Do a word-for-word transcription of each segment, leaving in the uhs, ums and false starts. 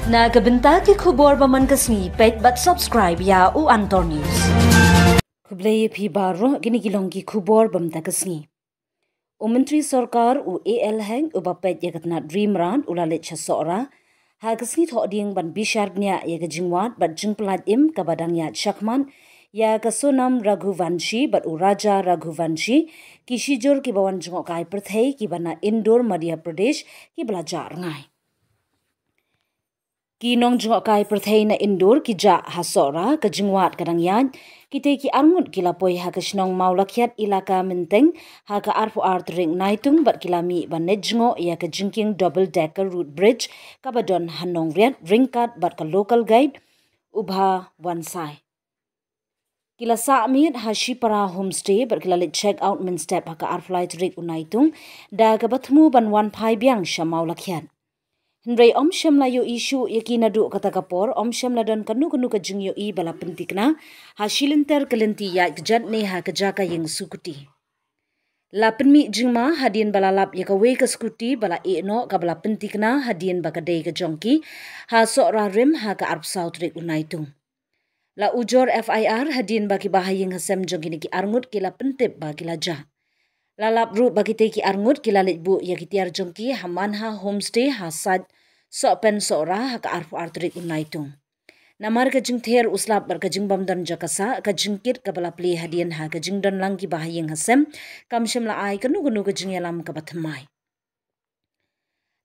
Na ka bynta ki khubor ba man ka sngi, peit bad subscribe ïa U Antor News. Khublei ïa phi baroh, kine ki long ki khubor ba mynta ka sngi. U Myntri Sorkar u A L Hek uba peit ïa ka tnat ri mrad u la leit sha Sohra ha ka sngi Thohdieng ban bishar bniah ïa ka jingwad bad jingpyllait im kaba dang ïaid shakhmat ïa ka Sonam Raghuvanshi bad u Raja Raghuvanshi, ki shijur kiba wan jngohkai pyrthei kiba na Indore, Madhya Pradesh, kiba la jah rngai. Ki nongjngohkai pyrthei na Indore ki jah ha Sohra, ka jingwad ka dang ïaid. Kitei ki arngut ki la poi ha ka shnong Mawlakhiat, Ilaka Mynteng, ha ka arphew ar tarik Naitung bad ki la mih ban leit jngoh ïa ka jingkieng double decker root bridge kaba don ha Nongriat, ryngkat bad ka local guide u Bha Wansai. Ki la sah miet ha Shipara Homestay bad ki la leit check out mynstep ha ka arphew lai tarik u Naitung, da kaba thmu ban wan phai biang sha Mawlakhiat. Hynrei ym shym la ïohi shuh ïa ki naduh kata ka por, ym shym la don kano kano ka jingïohi ba la pynthikna ha shilynter ka lynti ïaid kjat ne ha ka jaka ïing sukuti. La pynmih jingma hadien ba la lap ïa kawei ka skuti ba la ïeh noh kaba la pynthikna hadien ba ka dei ka jong ki ha Sohra Rim ha ka arphew saw tarik u Naitung. La ujor F I R hadien ba ki bahaïing hasem jong kine ki arngut ki la pyntip ba ki la jah. La lap ruh ba kitei ki arngut ki la leit buh ïa ki tiar jong ki ha Manha Homestay ha Said Sohpen Sohra ha ka arphew ar tarik u Naitung. Namar ka jingther u slap bad ka jingbym don jaka sah, ka jingkit kaba la plie hadien ha ka jingdon lang ki bahaïing hasem kam shym la ai kano kano ka jingïalam kaba thymmai.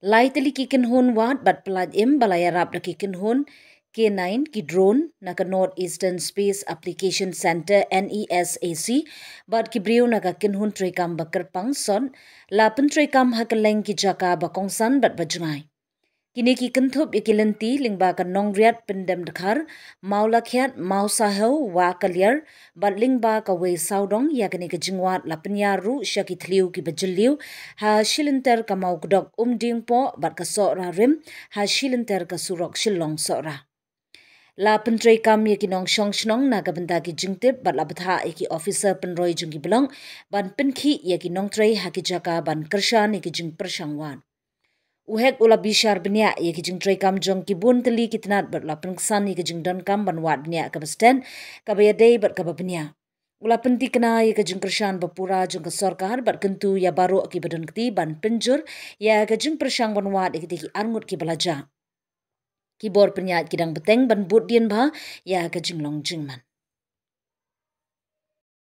Lai tylli ki kynhun wad bad pyllait im ba la ïarap da ki kynhun K nine, ki drone na ka North Eastern Space Application Centre, N E S A C, bad ki briew na ka kynhun treikam ba kyrpang SOT la pyntreikam ha kylleng ki jaka ba kongsan bad ba jngai. Kine ki kynthup ïa ki lynti lyngba ka Nongriat, Pyndem Dkhar, Mawlakhiat, Mawsahew, Wah Kaliar, bad lyngba kawei sawdong. Ïa kane ka jingwad la pynïar ruh sha ki thliew kiba jylliew ha shilynter ka Mawkdok, Umdiengpoh bad ka Sohra Rim ha shilynter ka surok Shillong Sohra. La pyntreikam ïa ki nongshong shnong na ka bynta ki jingtip bad la bthah ïa ki officer pynroi jong ki block ban pynkhih ïa ki nongtrei ha ki jaka ban kyrshan ïa ki jingpyrshang wad. U Hek u la bishar bniah ïa ki jingtreikam jong ki bun tylli ki tnat bad u la pynksan ïa ki jingdonkam ban wad bniah kaba stet, kaba ïadei bad kaba bniah. U la pynthikna ïa ka jingkyrshan ba pura jong ka sorkar bad kyntu ïa baroh kiba don kti ban pynjur ïa ka jingpyrshang ban wad ïa kitei ki arngut kiba la jah. Ki bor pynïaid ki dang bteng ban bud dien bha ïa ka jinglong jingman.